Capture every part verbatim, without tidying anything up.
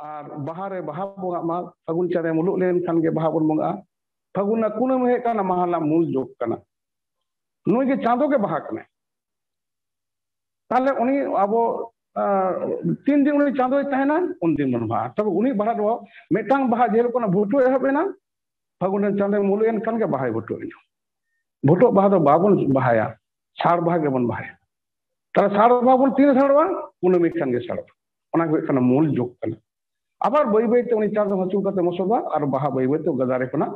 ᱟᱨ ᱵᱟᱦᱟ ᱨᱮ ᱵᱟᱦᱟ ᱵᱚᱸᱜᱟᱜ ᱢᱟ, ᱯᱷᱟᱹᱜᱩᱱ ᱪᱟᱸᱫᱚᱭ ᱢᱩᱞᱩᱜ ᱞᱮᱱᱠᱷᱟᱱ ᱜᱮ ᱵᱟᱦᱟ ᱵᱚᱱ ᱵᱚᱸᱜᱟᱜᱼᱟ᱾ ᱯᱷᱟᱹᱜᱩᱱ ᱨᱮᱱᱟᱜ ᱠᱩᱱᱟᱹᱢᱤ ᱦᱩᱭᱩᱜ ᱠᱟᱱᱟ ᱢᱟᱦᱟ ᱨᱮᱱᱟᱜ ᱢᱩᱞ ᱡᱳᱜᱽ ᱠᱟᱱᱟ᱾ ᱱᱩᱭ ᱜᱮ ᱪᱟᱸᱫᱚ ᱜᱮ ᱵᱟᱦᱟ ᱠᱟᱱᱟᱭ᱾ ᱛᱟᱦᱞᱮ ᱩᱱᱤ ᱟᱵᱚ, ᱟᱸ, ᱛᱤᱱ ᱫᱤᱱ ᱩᱱᱤ ᱪᱟᱸᱫᱚᱭ ᱛᱟᱦᱮᱱᱟ, ᱩᱱ ᱫᱤᱱ ᱵᱚᱱ ᱵᱟᱦᱟᱜᱼᱟ᱾ ᱛᱚᱵᱮ ᱩᱱᱤ ᱵᱟᱦᱟ ᱫᱚ ᱢᱤᱫᱴᱟᱝ ᱵᱟᱦᱟ ᱡᱮ ᱦᱤᱞᱳᱜ ᱠᱷᱚᱱᱟᱜ ᱵᱷᱩᱴᱟᱹ ᱮᱦᱚᱵ ᱮᱱᱟ, ᱯᱷᱟᱹᱜᱩᱱ ᱨᱮᱱ ᱪᱟᱸᱫᱚᱭ ᱢᱩᱞᱩᱜ ᱮᱱ ᱠᱷᱟᱱ ᱜᱮ ᱵᱟᱦᱟᱭ ᱵᱷᱩᱴᱟᱹᱜ ᱮᱱᱟ᱾ ᱵᱷᱩᱴᱟᱹᱜ ᱵᱟᱦᱟ ᱫᱚ ᱵᱟᱵᱚᱱ ᱵᱟᱦᱟᱭᱟ, ᱥᱟᱲ ᱵᱟᱦᱟ ᱜᱮᱵᱚᱱ ᱵᱟᱦᱟᱭᱟ᱾ ᱛᱟᱦᱞᱮ ᱥᱟᱲ ᱵᱟᱦᱟ ᱵᱚᱱ ᱛᱤᱱ ᱥᱟᱲᱚᱜᱼᱟ? ᱠᱩᱱᱟᱹᱢᱤ ᱠᱷᱟᱱ ᱜᱮ ᱥᱟᱲᱚᱜᱼᱟ᱾ ᱚᱱᱟ ᱜᱮ ᱦᱩᱭᱩᱜ ᱠᱟᱱᱟ ᱢᱩᱞ ᱡᱳᱜᱽ ᱠᱟᱱᱟ᱾ ᱟᱵᱟᱨ ᱵᱟᱹᱭ ᱵᱟᱹᱭ ᱛᱮ ᱩᱱᱤ ᱪᱟᱸᱫᱚ ᱦᱟᱹᱥᱩᱨ ᱠᱟᱛᱮ ᱢᱚᱥᱚᱫᱚᱜᱼᱟ ᱟᱨ ᱵᱟᱦᱟ ᱵᱟᱹᱭ ᱵᱟᱹᱭ ᱛᱮ ᱜᱟᱫᱟᱨᱮ ᱠᱷᱚᱱᱟᱜ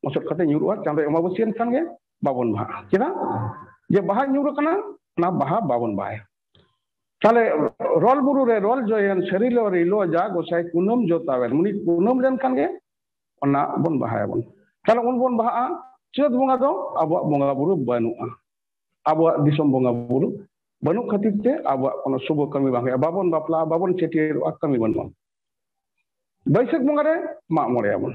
ᱢᱚᱥᱚᱫ ᱠᱟᱛᱮ ᱧᱩᱨᱩᱜᱼᱟ᱾ ᱪᱟᱸᱫᱚ ᱚᱢᱟᱵᱟᱹᱥᱭᱟᱹ ᱮᱱ ᱠᱷᱟᱱ ᱜᱮ ᱵᱟᱵᱚᱱ ᱵᱟᱦᱟᱜᱼᱟ᱾ ᱪᱮᱫᱟᱜ? ᱡᱮ ᱵᱟᱦᱟ ᱧᱩᱨ ᱟᱠᱟᱱᱟ, ᱚᱱᱟ ᱵᱟᱦᱟ ᱵᱟᱵᱚᱱ ᱵᱟᱦᱟᱭᱟ᱾ ᱛᱟᱦᱞᱮ ᱨᱚᱞ ᱵᱩᱨᱩ ᱨᱮ ᱨᱚᱞ ᱡᱚᱭᱮᱱ, ᱥᱟᱹᱨᱤ ᱞᱚ ᱨᱤᱞᱚ ᱡᱟ ᱜᱚᱸᱥᱟᱭ ᱠᱩᱱᱟᱹᱢ ᱡᱚᱛᱟᱣᱮᱱ, ᱩᱱᱤ ᱠᱩᱱᱟᱹᱢ ᱞᱮᱱᱠᱷᱟᱱ ᱜᱮ ᱚᱱᱟ ᱵᱚᱱ ᱵᱟᱦᱟᱭᱟᱵᱚᱱ᱾ ᱛᱟᱦᱞᱮ ᱩᱱ ᱵᱚᱱ ᱵᱟᱦᱟᱜᱼᱟ᱾ ᱪᱟᱹᱛ ᱵᱚᱸᱜᱟ ᱫᱚ ᱟᱵᱚᱣᱟᱜ ᱵᱚᱸᱜᱟ ᱵᱩᱨᱩ ᱵᱟᱹᱱᱩᱜᱼᱟ, ᱟᱵᱚᱣᱟᱜ ᱫᱤᱥᱚᱢ ᱵᱚᱸᱜᱟ ᱵᱩᱨᱩ ᱵᱟᱹᱱᱩᱜ ᱠᱷᱟᱹᱛᱤᱨ ᱛᱮ ᱟᱵᱚᱣᱟᱜ ᱠᱳᱱᱳ ᱥᱩᱵᱷ ᱠᱟᱹᱢᱤ ᱵᱟᱝ ᱦᱩᱭᱩᱜᱼᱟ, ᱵᱟᱵᱚᱱ ᱵᱟᱯᱞᱟᱜᱼᱟ, ᱵᱟᱵᱚᱱ ᱪᱷᱟᱹᱴᱭᱟᱹᱨᱚᱜᱼᱟ, ᱠᱟᱹᱢᱤ ᱵᱟᱹᱱᱩᱜᱼᱟ᱾ ᱵᱟᱹᱭᱥᱟᱹᱠᱷ ᱵᱚᱸᱜᱟ ᱨᱮ ᱢᱟᱜ ᱢᱚᱬᱮ ᱟᱵᱚᱱ,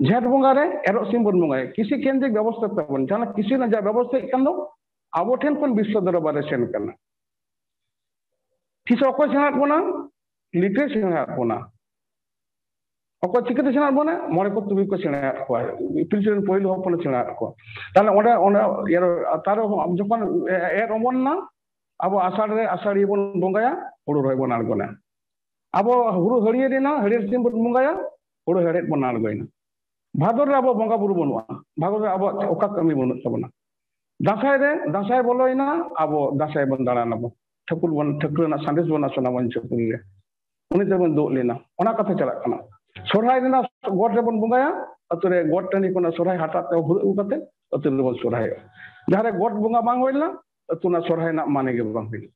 ᱡᱷᱮᱸᱴ ᱵᱚᱸᱜᱟ ᱨᱮ ᱮᱨᱚᱜ ᱥᱤᱢ ᱵᱚᱱ ᱵᱚᱸᱜᱟᱭᱟ᱾ ᱠᱨᱤᱥᱤ ᱠᱮᱱᱫᱨᱤᱠ ᱵᱮᱵᱚᱥᱛᱷᱟ ᱛᱟᱵᱚᱱ, ᱡᱟᱦᱟᱸ ᱠᱨᱤᱥᱤ ᱨᱮᱱᱟᱜ ᱡᱟ ᱵᱮᱵᱚᱥᱛᱷᱟ ᱦᱩᱭᱩᱜ ᱠᱟᱱ ᱫᱚ ᱟᱵᱚ ᱴᱷᱮᱱ ᱠᱷᱚᱱ ᱵᱤᱥᱥᱚ ᱫᱚᱨᱵᱟᱨ ᱨᱮ ᱥᱮᱱ ᱠᱟᱱᱟ᱾ ᱛᱤᱥ ᱚᱠᱚᱭ ᱥᱮᱬᱟᱭᱮᱫ ᱵᱚᱱᱟ? ᱞᱤᱴᱟᱹᱭ ᱥᱮᱬᱟᱭᱮᱫ ᱵᱚᱱᱟ᱾ ᱚᱠᱚᱭ ᱪᱤᱠᱟᱹᱛᱮ ᱥᱮᱬᱟᱭᱮᱫ ᱵᱚᱱᱟ? ᱢᱚᱬᱮ ᱠᱚ ᱛᱩᱨᱩᱭ ᱠᱚ ᱥᱮᱬᱟᱭᱮᱫ ᱠᱚᱣᱟ, ᱯᱤᱞᱪᱩ ᱨᱮᱱ ᱯᱳᱭᱞᱳ ᱦᱚᱯᱚᱱᱮ ᱥᱮᱬᱟᱭᱮᱫ ᱠᱚᱣᱟ᱾ ᱛᱟᱦᱞᱮ ᱚᱸᱰᱮ ᱚᱸᱰᱮ ᱮᱨ ᱛᱟᱨ ᱡᱚᱠᱷᱚᱱ ᱮᱨ ᱚᱢᱚᱱ ᱱᱟ, ᱟᱵᱚ ᱟᱥᱟᱲ ᱨᱮ ᱟᱥᱟᱲᱤᱭᱟᱹ ᱵᱚᱱ ᱵᱚᱸᱜᱟᱭᱟ, ᱦᱩᱲᱩ ᱨᱚᱦᱚᱭ ᱵᱚᱱ ᱟᱬᱜᱚᱱᱟ᱾ ᱟᱵᱚ ᱦᱩᱲᱩ ᱦᱟᱹᱲᱭᱟᱹᱨ ᱮᱱᱟ, ᱦᱟᱹᱲᱭᱟᱹᱨ ᱥᱤᱢ ᱵᱚᱱ ᱵᱚᱸᱜᱟᱭᱟ, ᱦᱩᱲᱩ ᱦᱮᱲᱦᱮᱫ ᱵᱚᱱ ᱟᱬᱜᱚᱭᱮᱱᱟ᱾ ᱵᱷᱟᱫᱚᱨ ᱨᱮ ᱟᱵᱚ ᱵᱚᱸᱜᱟ ᱵᱩᱨᱩ ᱵᱟᱹᱱᱩᱜᱼᱟ, ᱵᱷᱟᱫᱚᱨ ᱨᱮ ᱟᱵᱚᱣᱟᱜ ᱚᱠᱟ ᱠᱟᱹᱢᱤ ᱵᱟᱹᱱᱩᱜ ᱛᱟᱵᱚᱱᱟ᱾ ᱫᱟᱸᱥᱟᱭ ᱨᱮ ᱫᱟᱸᱥᱟᱭ ᱵᱚᱞᱚᱭᱮᱱᱟ, ᱟᱵᱚ ᱫᱟᱸᱥᱟᱭ ᱵᱚᱱ ᱫᱟᱬᱟᱱᱟᱵᱚᱱ, ᱴᱷᱟᱹᱠᱩᱨ ᱵᱚᱱ ᱴᱷᱟᱹᱠᱩᱨ ᱨᱮᱱᱟᱜ ᱥᱟᱸᱫᱮᱥ ᱵᱚᱱ ᱟᱥᱚᱱᱟᱵᱚᱱ ᱪᱷᱟᱹᱠᱩᱨ ᱨᱮ᱾ ᱩᱱᱤ ᱛᱮᱵᱚᱱ ᱫᱩᱜ ᱞᱮᱱᱟ, ᱚᱱᱟ ᱠᱟᱛᱷᱟ ᱪᱟᱞᱟᱜ ᱠᱟᱱᱟ᱾ ᱥᱚᱨᱦᱟᱭ ᱨᱮᱱᱟᱜ ᱜᱚᱴ ᱨᱮᱵᱚᱱ ᱵᱚᱸᱜᱟᱭᱟ, ᱟᱹᱛᱩ ᱨᱮ ᱜᱚᱴ ᱴᱟᱺᱰᱤ ᱠᱷᱚᱱᱟᱜ ᱥᱚᱨᱦᱟᱭ ᱦᱟᱴᱟᱜ ᱛᱮ ᱦᱩᱲᱩ ᱟᱹᱜᱩ ᱠᱟᱛᱮ ᱟᱹᱛᱩ ᱨᱮᱵᱚᱱ ᱥᱚᱨᱦᱟᱭᱚᱜᱼᱟ᱾ ᱡᱟᱦᱟᱸ ᱨᱮ ᱜᱚᱴ ᱵᱚᱸᱜᱟ ᱵᱟᱝ ᱦᱩᱭ ᱞᱮᱱᱟ, ᱟᱹᱛᱩ ᱨᱮᱱᱟᱜ ᱥᱚᱨᱦᱟᱭ ᱨᱮᱱᱟᱜ ᱢᱟᱱᱮ ᱜᱮ ᱵᱟᱝ ᱦᱩᱭ ᱞᱮᱱᱟ᱾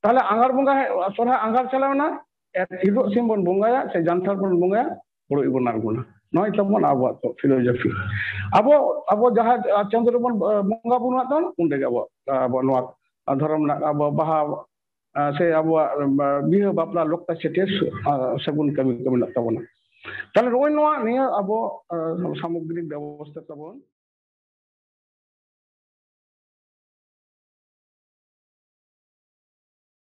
ᱛᱟᱦᱞᱮ ᱟᱸᱜᱷᱟᱲ ᱵᱚᱸᱜᱟ ᱦᱮᱡ, ᱥᱚᱨᱦᱟᱭ ᱟᱸᱜᱷᱟᱲ ᱪᱟᱞᱟᱣ ᱮᱱᱟ, ᱮᱨ ᱦᱤᱞᱳᱜ ᱥᱤᱢ ᱵᱚᱱ ᱵᱚᱸᱜᱟᱭᱟ ᱥᱮ ᱡᱟᱱᱛᱷᱟᱲ ᱵᱚᱱ ᱵᱚᱸᱜᱟᱭᱟ, ᱦᱩᱲᱩ ᱜᱮᱵᱚᱱ ᱟᱬᱜᱚᱱᱟ᱾ ᱱᱚᱜᱼᱚᱭ ᱛᱟᱵᱚᱱ ᱟᱵᱚᱣᱟᱜ ᱫᱚ ᱯᱷᱤᱞᱳᱡᱚᱯᱷᱤ᱾ ᱟᱵᱚ ᱟᱵᱚ ᱡᱟᱦᱟᱸ ᱪᱟᱸᱫᱚ ᱨᱮᱵᱚᱱ ᱵᱚᱸᱜᱟ ᱵᱩᱨᱩᱣᱟᱜ ᱫᱚ, ᱚᱸᱰᱮ ᱜᱮ ᱟᱵᱚᱣᱟᱜ ᱟᱵᱚ ᱱᱚᱣᱟ ᱫᱷᱚᱨᱚᱢ ᱨᱮᱱᱟᱜ ᱟᱵᱚ ᱵᱟᱦᱟ ᱥᱮ ᱟᱵᱚᱣᱟᱜ ᱵᱤᱦᱟᱹ ᱵᱟᱯᱞᱟ ᱞᱚᱠᱛᱟ ᱪᱷᱟᱹᱴᱭᱟᱹᱨ ᱥᱟᱹᱜᱩᱱ ᱠᱟᱹᱢᱤ ᱠᱚ ᱢᱮᱱᱟᱜ ᱛᱟᱵᱚᱱᱟ᱾ ᱛᱟᱦᱞᱮ ᱱᱚᱜᱼᱚᱭ ᱱᱚᱣᱟ ᱱᱤᱭᱟᱹ ᱟᱵᱚ ᱥᱟᱢᱚᱜᱽᱨᱤᱠ ᱵᱮᱵᱚᱥᱛᱷᱟ ᱛᱟᱵᱚᱱ